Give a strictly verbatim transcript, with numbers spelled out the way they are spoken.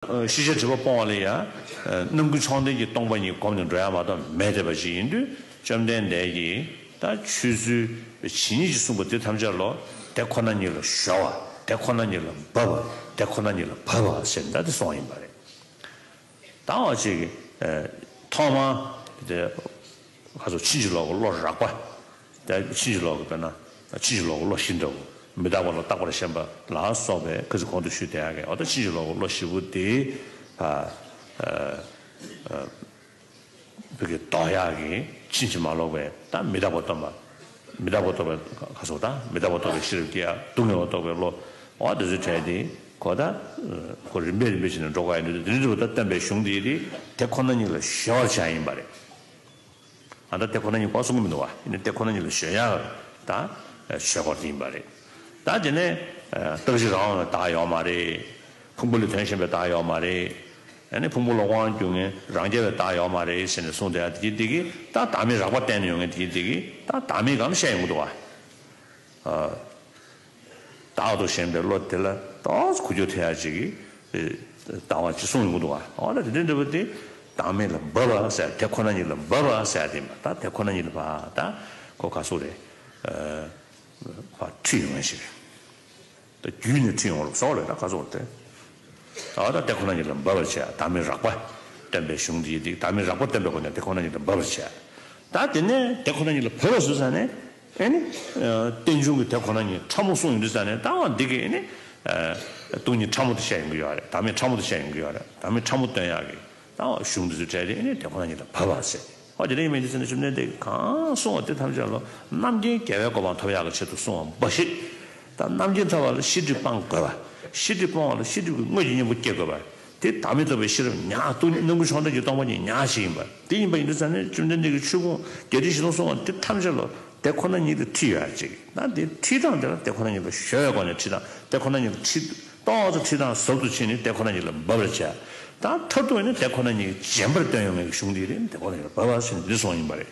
ཤེས་བྱ་སྒྲིབ་པ་སྤོང་བ་ལ་ཡང་རྣམ་ཀུན་མཆོག་ལྡན་གྱི་སྟོང་པ་ཉིད་བསྒོམས་ནས་འགྲོ་ཡ་མ་གཏོགས་མེད་བསྡད་པ་ཞིག་ཡིན་དུས། བཅོམ་ལྡན་འདས་ཀྱིས་ད་ཆོས་ཚུལ་ཇི་སྙེད་ཅིག་གསུངས་པ་དེ་ཐམས་ཅད་ལོ། དེ་ཁོ་ན་ཉིད་ལ་གཞོལ་བ། དེ་ཁོ་ན་ཉིད་ལ་འབབ་པ། དེ་ཁོ་ན་ཉིད་ལ་བབས་པ་ཟེར་ནས་ད་དེ་གསུངས་ཡིན་པ་རེད། ད་འོ་ཅིག་གིས་ཐོག་མ་དེ་ཁ་སོ་ཕྱིན་ཅི་ལོག་གི་བློ་རགས་པ། ད་ཕྱིན་ཅི་ལོག་གི་དཔེར་ན་ཕྱིན་ཅི་ལོག་གི་བློ་བཞི་འདྲ་བོ། མི་རྟག་པ་ལ་རྟག་པར་ཞེན་པ་ལ་སོགས་པའི་ཁ་ཅིག་གོང་དུ་ཞུས་དེ་ཡག་གི། འོ་ད་ཕྱིན་ཅི་ལོག་གི་བློ་བཞི་པོ་དེ་ཨ་ཨ་བོད་ཀྱི་ལྡོག་ཡག་གི་ཕྱིན་ཅི་མ་ལོག་པའི་ད་མི་རྟག་པ་སྟོན་པ། མི་རྟག་པ་རྟོགས་པའི་ཁ་སོགས་དང་མི་རྟག་པ་རྟོགས་པའི་ཤེས་རབ་ཀྱི་ཡ་སྡུག་བསྔལ་བ་རྟོགས་པའི་བློ། འོ་དེ་ཚོའི་གྲས་དེ་ཁོ་ད་ཁོ་རིམ་པས་རིམ་པས་བྱས་ནས་འགྲོ་དགོས་ཡ་འདུག་དེ་འདྲ་བ་ད་བསྟན་པའི་གཞུང་དེ་དེ་དེ་ཁོ་ན་ཉིད་ལ་གཞོལ་བར་བྱ་ཡིན་པ་རེད། ཨ་ད་དེ་ཁོ་ན་ཉིད་ཁོ་གསུང་གི་མི་འདུག་བ། ཡིན་ན་དེ་ཁོ་ན་ཉིད་ལ་གཞོལ་ཡ་ད་ཆོས་སྐོར་དེ་ཡིན་པ་རེད། ད་དེ་ནས་རྟག་གཅིག་རང་དབང་བའི་བདག་ཡོད་མ་རེད། ཕུང་པོ་ལས་དོན་གཞན་པའི་བདག་ཡོད་མ་རེད། ཨ་ནི་ཕུང་པོ་ལ་དབང་བསྒྱུར་མཁན་རང་རྐྱ་བའི་བདག་ཡོད་མ་རེད་ཟེར་ནས་གསུངས་བསྡད་ཡ་དེ་གི་དེ་གི་ད་བདག་མེད་རགས་པ་བསྟན་ནས་ཡོང་མཁན་དེ་གི་དེ་གི་ད་བདག་མེད་སྒང་ལ་བཤད་ཡོང་གི་འདུག་བ། ཨ། བདག་ཏུ་ཞེན་པའི་བློ་དེ་ལ་ཏོག་ཙམ་འགུལ་སྐྱོད་ཐེབས་ཡ་ཅིག་གི་ལྟ་བ་ཅིག་གསུངས་ཡོང་གི་འདུག་བ། འོ་ན་དེ་འདྲ་འདྲ་བོ་དེ་བདག་མེད་ལ་འབབ་པ་ཟེར། དེ་ཁོ་ན་ཉིད་ལ་འབབ་པ་ཟེར་ཡ་དེ་མ་ད་དེ་ཁོ་ན་ཉིད་ལ་བ་ད་ཁོ་ག་སོགས་རེད། ཨ། བ་ཁྲིད་ཡོང་ཡ་ཞིག་རེད། ད་རྒྱུད་ནས་ཁྲིད་ཡོང་རུང་སོགས་ལས་ད་ག་སོགས་ཏེ། ཨ་ད་དེ་ཁོ་ན་ཉིད་ལ་འབབ་པར་བྱ། བདག་མེད་རགས་པ་བསྟན་པའི་གཞུང་འདིའི་སྟེང་བདག་མེད་རགས་པ་བསྟན་པའི་སྒོ་ནས་དེ་ཁོ་ན་ཉིད་ལ་འབབ་པར་བྱ། ད་དེ་ནས་དེ་ཁོ་ན་ཉིད་ལ་བབས་པ་ཟེར་ས་ནས་ཨེ་ནི། རྟེན་འབྱུང་གི་དེ་ཁོ་ན་ཉིད་ཕྲ་མོ་གསུངས་ཡོང་དུས་ས་ནས་ད་འོ་འདི་གི་ཨེ་ནི། སྟོང་ཉིད་ཕྲ་མོ་དེ་བཤད་ཡོང་གི་ཡོད་རེད། བདག་མེད་ཕྲ་མོ་དེ་བཤད་ཡོང་གི་ཡོད་རེད། བདག་མེད་ཕྲ་མོ་སྟོན་ཡག་གི་ད་འོ་གཞུང་འདི་ཚོའི་གྲས་དེ་ཨེ་ནི་དེ་ཁོ་ན་ཉིད་ལ་བབས་པ་ཟེར། འོ་དེ་འདྲ་ཡིན་མིན་དེ་ཚོ་ནི་བཅོམ་ལྡན་འདས་ཀྱིས་གང་གསུངས་པ་དེ་ཐམས་ཅད་ལོ། རྣམ་མཁྱེན་རྒྱལ་བའི་གོ་འཕང་ཐོབ་ཡག་གི་ཆེད་དུ་གསུངས་པ་འབའ་ཞིག་ད་རྣམ་མཁྱེན་ཐོབ་པ་ལ་ཤེས་སྒྲིབ་སྤང་དགོས་པ། ཤེས་སྒྲིབ་སྤོང་བ་ལ་ཤེས་སྒྲིབ་ཀྱི་དངོས་ཀྱི་གཉེན་པོ་སྐྱེ་དགོས་པ། དེ་བདག་མེད་རྟོགས་པའི་ཤེས་རབ་ཉག་སྟོང་ཉིད་རྣམ་ཀུན་མཆོག་ལྡན་གྱི་སྟོང་པ་ཉིད་ཉག་གཅིག་ཡིན་པ། དེ་ཡིན་པ་ཡིན་དུས་ཙང་ནས་བཅོམ་ལྡན་འདས་ཀྱིས་ཆོས་ཕུང་བརྒྱད་ཁྲི་བཞི་སྟོང་གསུངས་པ་དེ་ཐམས་ཅད་ལོ། དེ་ཁོ་ན་ཉིད་དུ་ཁྲིད་ཡོད་ཅིག་ན་དེ་ཁྲིད་སྟངས་དེ་ལ་དེ་ཁོ་ན་ཉིད་ལ་གཞོལ་བའི་སྒོ་ནས་ཁྲིད་སྟངས། དེ་ཁོ་ན་ཉིད་ལ་ཁྲིད་ཏོག་ཙམ་ཁྲིད་སྟངས་ཟབ་ཏུ་ཕྱིན་ནས་དེ་ཁོ་ན་ཉིད་ལ་འབབ་པར་བྱ། ད་མཐར་ཐུག་ནི་དེ་ཁོ་ན་ཉིད་རྗེན་པར་སྟོན་ཡོང་བའི་གཞུང་འདི་རེད། དེ་ཁོ་ན་ཉིད་ལ་འབབ་པ་ཟེར་ནས་འདི་གསུངས་ཡིན་པ་རེད།